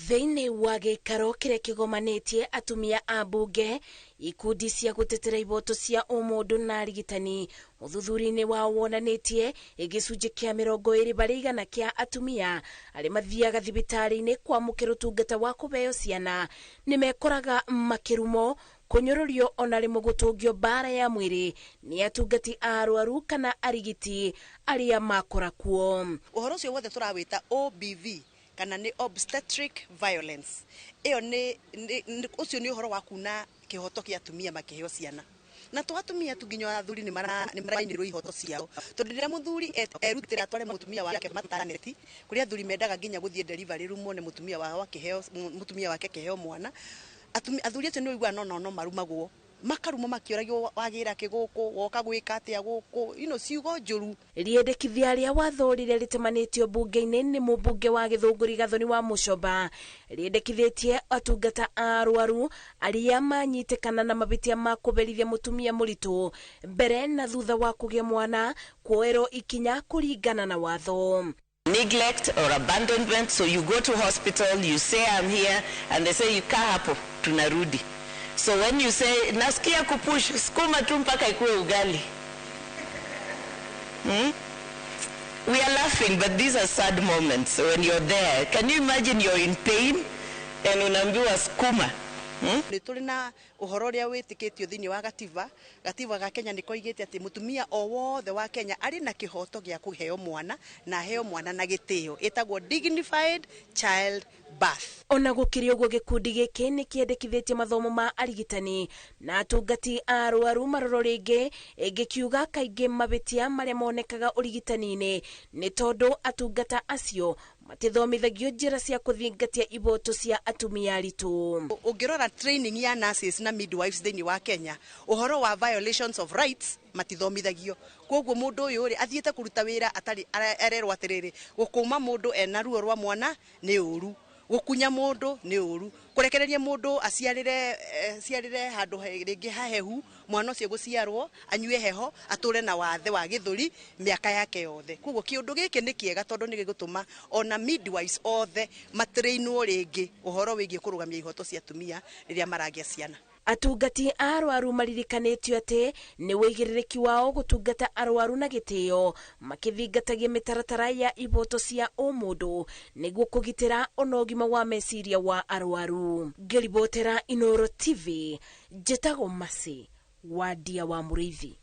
Thĩinĩ wa gĩikaro kĩrĩa kĩgomanĩtie atumia a mbunge, ikundi cia gũtetera ihoto cia ũmũndũ na arigitani, ũthuthuria-inĩ wao wonanĩtie gĩcunjĩ kĩa 20% kĩa atumia arĩa mathiaga thibitarĩ-inĩ kwamũkĩra ũtungata wa kũheo ciana nĩ mekoraga makĩrumo, kũnyũrũrio ona rĩmwe gũtũngio mbara ya mwĩrĩ nĩ atungati a arwaru kana arigiti arĩa makora kuo. Ũhoro ũcio wothe tũrawĩta OBV kana nĩ obstetric violence. Ĩyo nĩ ũcio nĩ ũhoro wa kuna kĩhoto kĩa atumia makĩheo ciana. Na to atumia tu, nginya athuri nĩ marainĩrwo ihoto ciao, tondũ rĩrĩa mũthuri erutĩra atware mũtumia wake maternity, kũrĩa athuri mendaga nginya gũthiĩ delivery room mone mũtumia wao akĩheo, mũtumia wake akĩheo mwana, athuri acio nĩ ũiguaga no marumagwo, makarumwo makĩũragio wagĩra kĩ gũkũ, woka gwĩka atĩa gũkũ, ciugo njũru. Rĩendekithia rĩa watho rĩrĩa rĩtemanĩtio mbunge-inĩ nĩ mũmbunge wa Gĩthũngũri Gathoni wa Mũcomba rĩendekithĩtie atungata a arwaru arĩa manyitĩkana na mabĩtia ma kũberithia mũtumia mũritũ mbere na thutha wa kũgĩa mwana kuoerwo ikinya kũringana na watho. Neglect or abandonment, so you go to hospital, you say I'm here, and they say you kaa hapo, tunarudi. So when you say nasikia kupush, sukuma tu mpaka ikuwe ugali. We are laughing, but these are sad moments when you're there. Can you imagine you're in pain and unaambiwa sukuma? Nĩ tũrĩ na ũhoro ũrĩa wĩtĩkĩtio thĩinĩ wa gatiba. Gatiba ga Kenya nĩ koigĩte atĩ mũtumia o wothe wa Kenya arĩ na kĩhoto gĩa kũheo mwana na aheo mwana na gĩtĩo, ĩtagwo dignified child birth. Ona gũkĩrĩ ũguo, gĩkundi gĩkĩ nĩ kĩendekithĩtie mathomo ma arigitani na atungati a arwaru marorwo rĩngĩ, gĩkiuga kaingĩ mabĩtia marĩa monekaga ũrigitani-inĩ nĩ tondũ atungata acio matithomithagio njĩra cia kũthingatia ihoto cia atumia aritũ. Ũngĩrora training ya nurses na midwives thĩinĩ wa Kenya, ũhoro wa violations of rights matithomithagio. Koguo mũndũ ũyũ rĩ athiĩte kũruta wĩra atarĩ arerwo atĩrĩrĩ, gũkũma mũndũ ena ruo rwa mwana nĩ ũru, gũkunya mũndũ nĩ ũru, kũrekereria mũndũ aciarĩre handũ rĩngĩ hahehu, mwana ũcio gũciarwo anyue heho atũre na wathe wa gĩthũri mĩaka yake yothe. Koguo kĩũndũ gĩkĩ nĩ kĩega tondũ nĩ gĩgũtũma ona midwives othe matrainwo rĩngĩ ũhoro wĩgiĩ kũrũgamia ihoto cia atumia rĩrĩa maragĩa ciana. Atungati a arwaru maririkanĩtio atĩ nĩ wĩigĩrĩrĩki wao gũtungata arwaru na gĩtĩo, makĩthingatagia mĩtaratara ya ihoto cia ũmũndũ nĩguo kũgitĩra ona ũgima wa meciria wa arwaru. Ngĩribotera Inooro TV, njĩtagwo Mercy Wandia wa Mũrĩithi.